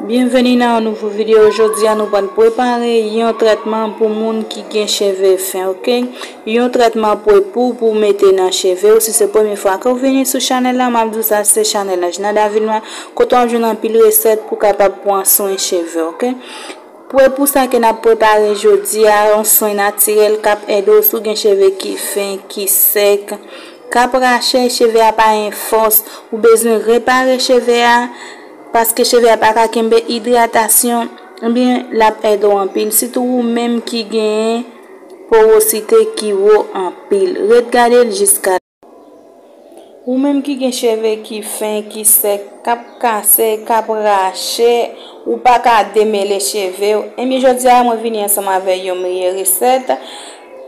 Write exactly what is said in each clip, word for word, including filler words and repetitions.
Byenveni nan yon nouvo videyo. Jodi a nou pral prepare yon trètman pou moun ki gen cheve fen, oke? Yon trètman pou, pou, pou mete nan cheve w. Si se premye fwa ke w vini sou chanèl la, m ap di w sa se chanèl Anjina David Noir, kote w ap jwenn anpil resèt pou kapab pran swen cheve, oke? Pou, pou sa ke n ap prepare jodi a, yon swen natirèl k ap ede w si w gen cheve ki fen, ki sèk, k ap rache, cheve a pa gen fòs, ou bezwen repare cheve a, paske cheve a pa ka kenbe idratasyon, ebyen, l ap ede w anpil, sitou ou menm ki genyen porosite ki wo anpil. Ret gade l jiska. Ou menm ki gen cheve ki fen, ki sèk, k ap kase, k ap rache, ou pa ka demele cheve w, ebyen, jodi a, mwen vini ansanm avè yon meyè resèt.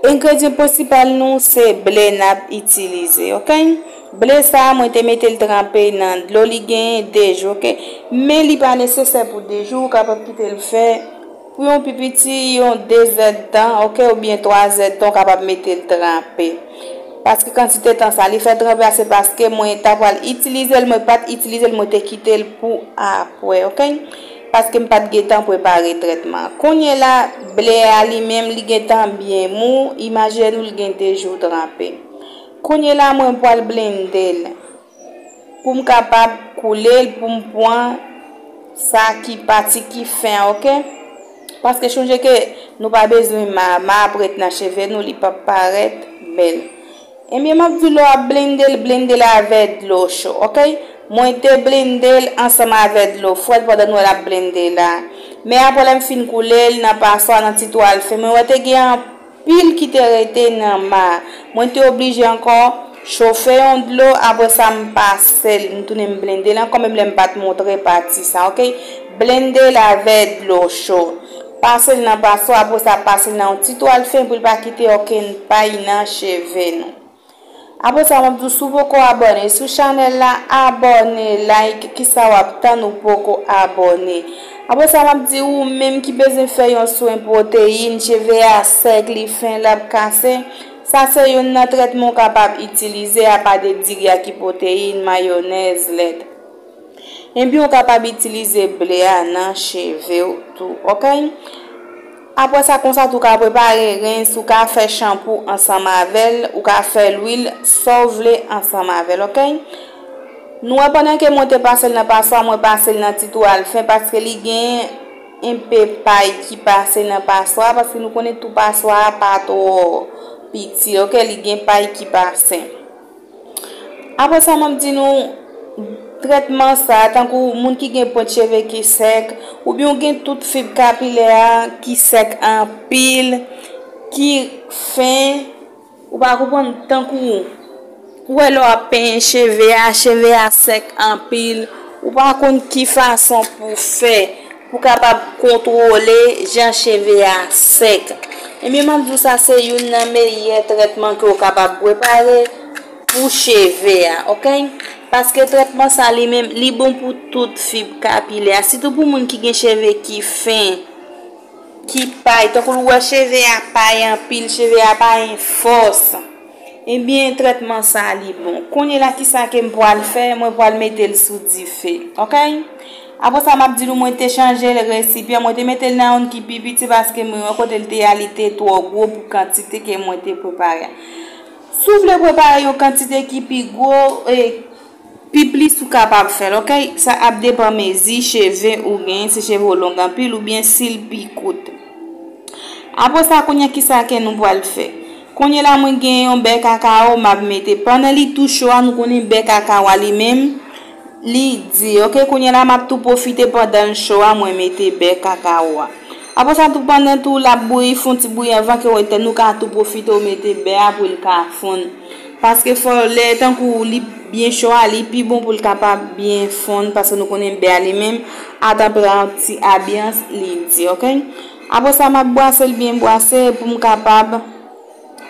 Engredyan prensipal nou se ble n ap itilize, oke? Ble sa a, mwen te mete l tranpe nan dlo, li genyen de jou, oke? Men li pa nesesè pou de jou, ou kapab kite l fè pou yon pi piti, yon de zèdtan, oke, oubyen twa zèdtan, ou kapab mete l tranpe. Paske kantite tan sa li fè tranpe a, se paske mwen ta pral itilize l, mwen pa t itilize l, mwen te kite l pou apre, oke? Paske m pa t gentan prepare trètman. Kounye la, ble a li menm, li gentan byen mou, imajine w li gen de jou tranpe. Kounye la, mwen pral blende l. Pou m kapab koule l, pou m pran sa ki pati ki fen an, oke? Paske chonje ke nou pa bezwen ma, ma ap ret nan cheve nou, li p ap parèt bèl. Ebyen, m ap di w lè w ap blende l, blende l avè dlo cho, oke? Mwen te blende l ansanm avè dlo frèt pandan nou wè l ap blende la. Men apre lè m fin koule l nan paswa, nan ti twal fen, mwen wè te gen pil ki te rete nan ma. Mwen te oblije ankò chofe yon dlo, apre sa m pase l, m tounen m blende l ankò, menm lè m pa t montre pati sa, oke? Blende l avè dlo cho. Pase l nan paswa, apre sa pase l nan yon ti twal fen pou l pa kite okenn pay nan cheve nou. Apre sa, m ap di w, si w poko abòne sou chanèl la, abòne, like, kisa w ap tann ou poko abòne. Apre sa, m ap di ou menm ki bezwen fè yon swen pwoteyin, cheve a sèk, li fen, l ap kase, sa se youn nan trètman w kapab itilize apa de diri ak pwoteyin, mayonèz, lèt. Ebyen, ou kapab itilize ble a nan cheve w tou, oke? Apre sa, konsa tou, ou ka prepare rens, ou ka fè chanpou ansanm avè l, ou ka fè lwil, sa w vle ansanm avè l, oke? Nou wè pandan ke mwen te pase l nan paswa, mwen pase l nan ti twal fen paske li gen enpe pay ki pase nan paswa, paske nou konnen tou paswa a pa twò piti, oke? Li gen pay ki pase. Apre sa, m ap di nou, trètman sa, tankou moun ki gen pwent cheve ki sèk, oubyen w gen tout fib kapilè a ki sèk anpil, ki fen, ou pa konprann, tankou, ou wè lè w ap penyen cheve a, cheve a sèk anpil, ou pa konn ki fason pou fè pou kapab kontwole jan cheve a sèk. Ebyen, m ap di w sa se youn nan meyè trètman ke w kapab prepare pou cheve a, oke? Paske trètman sa li menm, li bon pou tout fib kapilè a, sitou pou moun ki gen cheve ki fen, ki pay, tankou w wè cheve a pay anpil, cheve a pa gen fòs. Ebyen, trètman sa a, li bon. Kounye la, kisa ke m pral fè? Mwen pral mete l sou dife, oke? Apre sa, m ap di nou, mwen te chanje l resipyan, mwen te mete l nan youn ki pi piti paske mwen wè kote l te ye a, li te twò gwo pou kantite ke mwen te prepare a. Si w vle prepare yon kantite ki pi gwo, e, pi plis ou kapab fè l, oke? Sa ap depann mezi cheve ou genyen, si cheve w long anpil oubyen si l pi kout. Apre sa, kounye a, kisa ke nou pral fè? Kounye la, mwen gen yon bè kakawo m ap mete. Pandan li tou cho a, nou konnen bè kakawo a li menm, li di, oke, kounye la, m ap tou pwofite pandan l cho a, mwen mete bè kakawo a. Apre sa, tou pandan tou, l ap bouyi, fè yon ti bouyi anvan ke w etèn, ou ka tou pwofite w mete bè a pou l ka fonn. Paske fò lè tankou li byen cho a, li pi bon pou l kapab byen fonn, paske nou konnen bè a li menm, a tanperati abyans, li di, oke? Apre sa, m ap bwase l byen bwase pou m kapab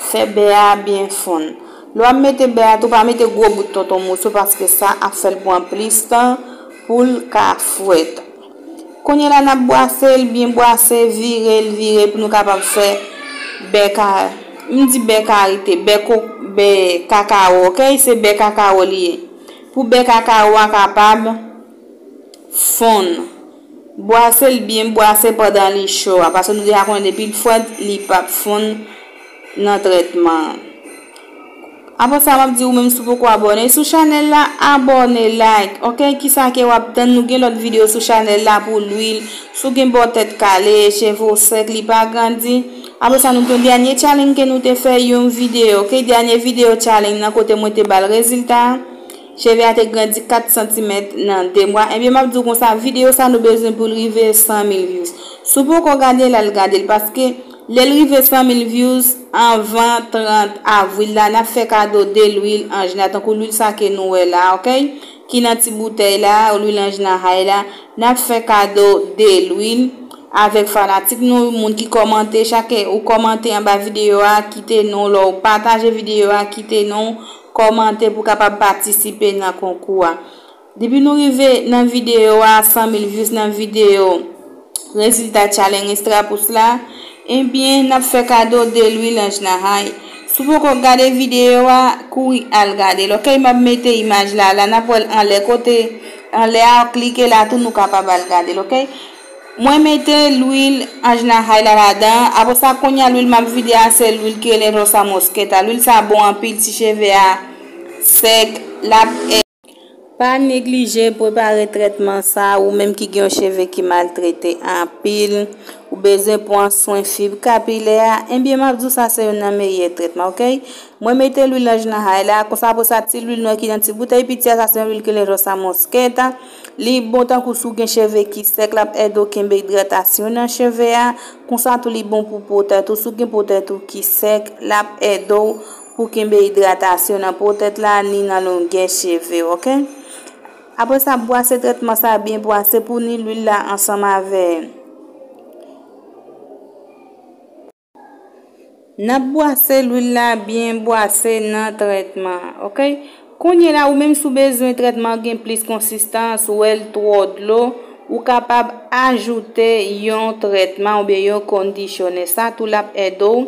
fè bè a byen fonn. Lè w ap mete bè a tou, pa mete gwo bout tonton moso, paske sa ap fè l pran plis tan pou l ka fwèt. Kounye la, n ap bwase l, byen bwase, vire l, vire pou nou kapab fè bè ka, m di bè karite, bè ko, bè kakawo, oke? Se bè kakawo li ye. Pou bè kakawo a kapab fonn. Bwase l byen bwase pandan li cho a, paske nou deja konnen depi l fwèt, li p ap fonn nan trètman an. Apre sa, m ap di ou menm si w poko abòne sou chanèl la, abòne, like, oke? Kisa ke w ap tann? Nou gen lòt videyo sou chanèl la pou lwil. Si w gen bò tèt kale, cheve w sèk, li pa grandi. Apre sa, nou gen yon dènye challenge ke nou te fè yon videyo, oke? Dènye videyo challenge nan kote mwen te ba l rezilta a. Cheve a te grandi kat santimèt nan de mwa. Ebyen, m ap di w konsa, videyo sa nou bezwen pou l rive san mil views. Si w poko gade l, al gade l, paske lè l rive san mil views, anvan trant avril la, n ap fè kado de lwil anj la, tankou lwil sa ke nou wè la, oke? Ki nan ti boutèy la, lwil anj nan hay la, n ap fè kado de lwil avèk fanatik nou, moun ki kòmante, chak ou kòmante anba videyo a, kite non, lè w pataje videyo a, kite non, kòmante pou kapab patisipe nan konkou a. Depi nou rive nan videyo a, san mil views nan videyo rezilta challenge extra pouce la, ebyen, n ap fè kado de lwil anj nan hay. Si w poko gade videyo a, kouri al gade l, oke? M ap mete imaj la, la n ap wè l anlè kote, anlè a, klike la tou, nou kapab al gade l, oke? Mwen mete lwil anj nan hay la ladan, apre sa, kounye a, lwil m ap vide a, se lwil Kele Rosa Mosqueta. Lwil sa bon anpil, si cheve a sèk, l ap Pa neglije prepare trètman sa a, ou menm ki gen yon cheve ki maltrete anpil, ou bezwen pran swen fib kapilè a, ebyen, m ap di w sa se youn nan meyè trètman, oke? Mwen mete lwil anj nan hay la, konsa apre sa, ti lwil nwè ki nan ti boutèy piti a, sa se yon lwil Kele Rosa Mosqueta. Li bon tankou si w gen cheve ki sèk, l ap ede w kenbe idratasyon nan cheve a. Konsa tou, li bon pou po tèt ou. Si w gen po tèt ou ki sèk, l ap ede w pou kenbe idratasyon nan po tèt la ni nan longè cheve w, oke? Apre sa, bwase trètman sa byen bwase pou ni lwil la ansanm avè. N ap bwase lwil la byen bwase nan trètman an, oke? Kounye la, ou menm si w bezwen trètman an gen plis konsistans, ou wè l twò dlo, ou kapab ajoute yon trètman oubyen yon kondisyonè. Sa tou l ap ede w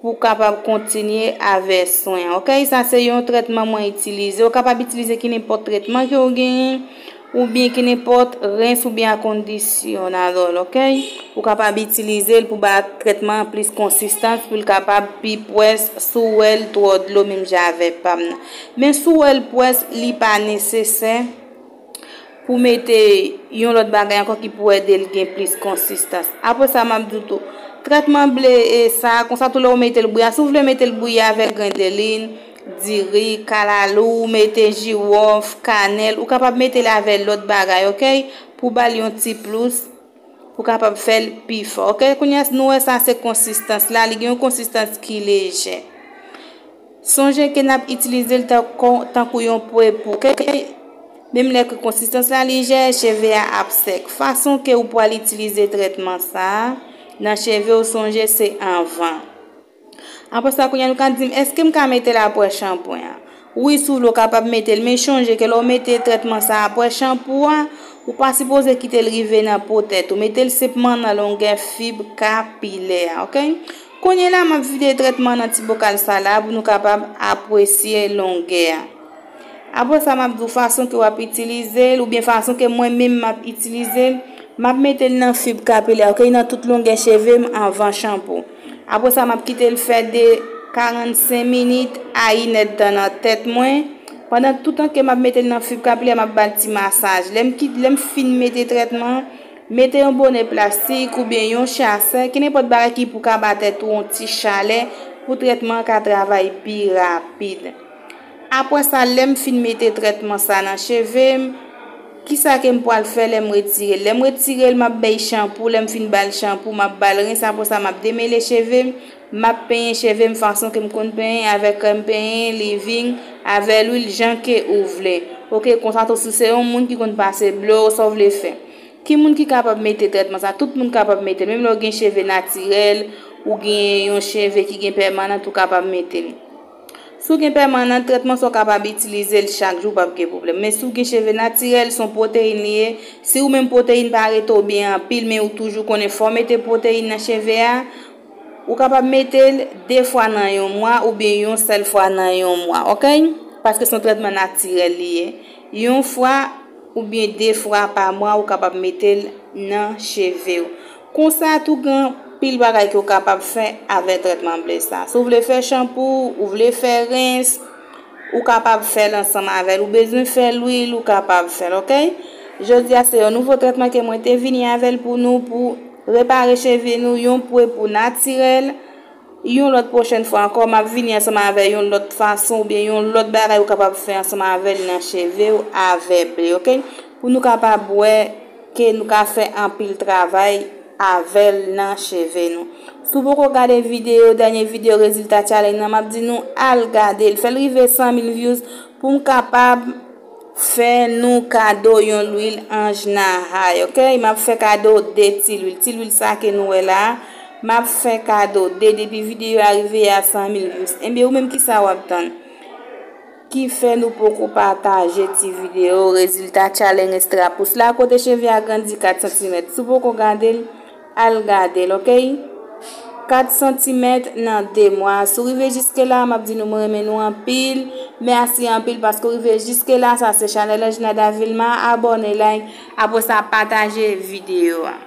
pou w kapab kontinye avè swen an, oke? Sa se yon trètman mwen itilize. Ou kapab itilize ki nenpòt trètman ke w genyen, oubyen ki nenpòt rens oubyen akondisyonadòl, oke? Ou kapab itilize l pou ba trètman an plis konsistans, pou l kapab pi pwès, si w wè l twò dlo menm jan avè pa m nan. Men si w wè l pwès, li pa nesesè pou mete yon lòt bagay ankò ki pou ede l gen plis konsistans. Apre sa, m ap di w tou, trètman ble e sa, konsa tou lè w mete l bouyi a, si w vle mete l bouyi avèk grendelin, diri, kalalou, ou mete jiwòf, kanèl, ou kapab mete l avè lòt bagay, oke? Pou ba l yon ti plus, pou kapab fè l pi fò, oke? Kounye a, nou wè sa se konsistans la, li gen yon konsistans ki lejè. Sonje ke n ap itilize l tankou, tankou yon pwepou, oke? Menm lè ke konsistans la lejè, cheve a ap sèk. Fason ke ou pral itilize trètman sa a nan cheve w, sonje se anvan. Apre sa, kounye a nou ka di m, èske m ka mete l apre shanpwen an? Wi, si w vle, w kapab mete l, men chonje ke lè w mete trètman sa a apre shanpou a, ou pa sipoze kite l rive nan po tèt ou. Mete l senpman nan longè fib kapilè a, oke? Kounye a la, m ap vide trètman an nan ti bokal sa la pou nou kapab apresye longè a. Apre sa, m ap di w fason ke w ap itilize l, oubyen fason ke mwen menm m ap itilize l. M ap mete l nan fib kapilè, oke, nan tout longè cheve m anvan shanpou. Apre sa, m ap kite l fè de karannsenk minit a inèdtan nan tèt mwen. Pandan tout tan ke m ap mete l nan fib kapilè, m ap ba l ti masaj. Lè m kit-, lè m fin mete trètman an, mete yon bonè plastik oubyen yon chasè, ki nenpòt bagay ki pou ka ba tèt ou yon ti chalè pou trètman an ka travay pi rapid. Apre sa, lè m fin mete trètman sa nan cheve m, kisa ke m pral fè lè m retire l? Lè m retire l, m ap bay chanpou. Lè m fin ba l chanpou, m ap ba l rens. Apre sa, m ap demele cheve m. M ap penyen cheve m fason ke m konn penyen, avèk krèm penyen, leave-in, avè lwil, jan ke ou vle. Oke, konsa tou, si w se yon moun ki konn pase blo, sa w vle fè? Ki moun ki kapab mete trètman sa? Tout moun kapab mete l. Menm lè w gen cheve natirèl, ou gen yon cheve ki gen pèmanant, ou kapab mete l. Si w gen pèmanant, trètman sa w kapab itilize l chak jou, p ap gen pwoblèm. Men si w gen cheve natirèl, se yon pwoteyin li ye. Si ou menm pwoteyin pa rete w byen anpil, men ou toujou konnen fò w mete pwoteyin nan cheve a, ou kapab mete l de fwa nan yon mwa oubyen yon sèl fwa nan yon mwa, oke? Paske se yon trètman natirèl li ye. Yon fwa oubyen de fwa pa mwa ou kapab mete l nan cheve w. Konsa tou gen anpil bagay ke w kapab fè avè trètman ble sa. Si w vle fè chanpou, ou vle fè rens, ou kapab fè l ansanm avè l. Ou bezwen fè lwil, ou kapab fè l, oke? Jodi a se yon nouvo trètman ke mwen te vini avè l pou nou, pou repare cheve nou, yon pwe pou natirèl. Yon lòt pwochèn fwa ankò, m ap vini ansanm avè yon lòt fason oubyen yon lòt bagay ou kapab fè ansanm avè l nan cheve w avè ble, oke? Pou nou kapab wè ke nou ka fè anpil travay avè l nan cheve nou. Si w poko gade videyo, dènye videyo rezilta challenge nan, m ap di nou al gade l. Fè l rive san mil views pou m kapab fè nou kado yon lwil anj nahay, oke? M ap fè kado de ti lwil. Ti lwil sa ke nou wè la a, m ap fè kado de depi videyo a rive a san mil views. Enben, ou menm kisa w ap tann? Ki fè nou poko pataje ti videyo rezilta challenge extra pouce la kote cheve a grandi kat santimèt. Si w poko gade l, al gade l, oke? Kat santimèt nan de mwa. Si w rive jiske la, m ap di nou mwen renmen nou anpil. Mèsi anpil paske w rive jiske la. Sa se chanèl Anjina Davilma. Abòne, like, apre sa pataje videyo a.